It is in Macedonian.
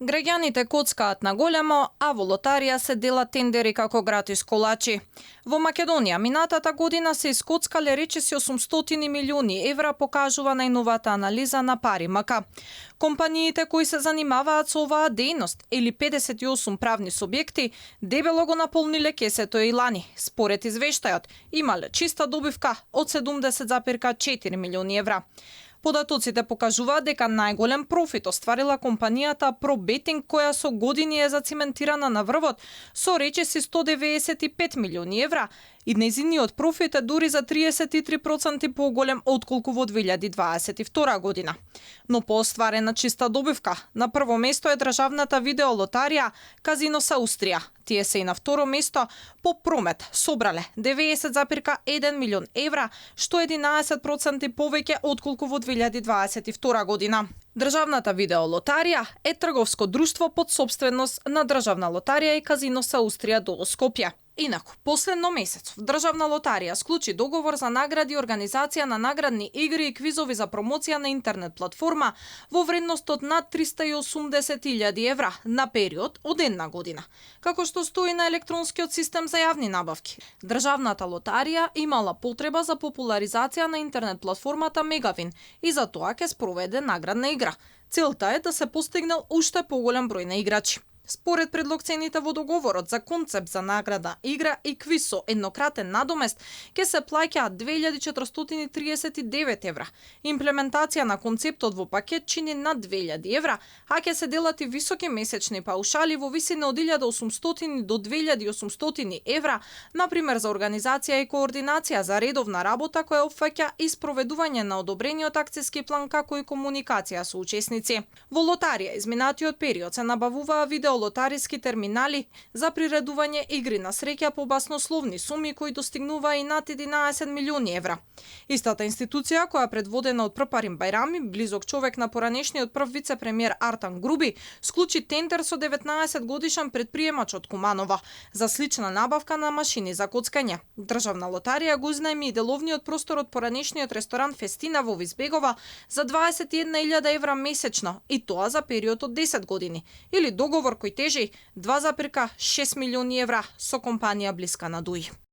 Граѓаните коцкаат на големо, а во лотарија се делат тендери како гратис колачи. Во Македонија минатата година се искоцкале речиси 800 милиони евра, покажува најновата анализа на ПариМК. Компаниите кои се занимаваат со оваа дејност, или 58 правни субјекти, дебело го наполниле кесето и лани. Според извештајот, имале чиста добивка од 70,4 милиони евра. Податоците покажуваат дека најголем профит остварила компанијата ProBetting, која со години е зациментирана на врвот со речиси 195 милиони евра, и нејзиниот профит е дури за 33% поголем отколку во 2022 година. Но по остварена чиста добивка, на прво место е државната видеолотарија Казино со Аустрија. Тие се и на второ место по промет, собрале 90,1 милион евра, што е 11% повеќе отколку во 2022 година. Државната видеолотарија е трговско друштво под сопственост на Државна лотарија и Казино со Аустрија до Скопје. Инаку, последно месец Државна лотарија склучи договор за награди и организација на наградни игри и квизови за промоција на интернет платформа во вредност од над 380.000 евра на период од една година, како што стои на електронскиот систем за јавни набавки. Државната лотарија имала потреба за популаризација на интернет платформата Мегавин и за тоа ќе спроведе наградна игра. Целта е да се постигне уште поголем број на играчи. Според предлог цените во договорот за концепт за награда игра и квиз со еднократен надомест ќе се плаќаат 2439 евра. Имплементација на концептот во пакет чини над 2000 евра, а ќе се делат и високи месечни паушали во висина од 1800 до 2800 евра, например за организација и координација за редовна работа која опфаќа и спроведување на одобрениот акциски план како и комуникација со учесници. Во лотарија изминатиот период се набавуваа лотариски терминали за приредување игри на среќа по баснословни суми кои достигнува и над 11 милиони евра. Истата институција, која предводена од Прпарин Бајрами, близок човек на поранешниот прв вице-премиер Артан Груби, склучи тендер со 19 годишен предприемач од Куманова за слична набавка на машини за коцкање. Државна лотарија го изнајми и деловниот простор од поранешниот ресторан Фестина во Визбегова за 21.000 евра месечно, и тоа за период од 10 години, или договор кој тежи 2,6 милиони евра со компанија блиска на ДУИ.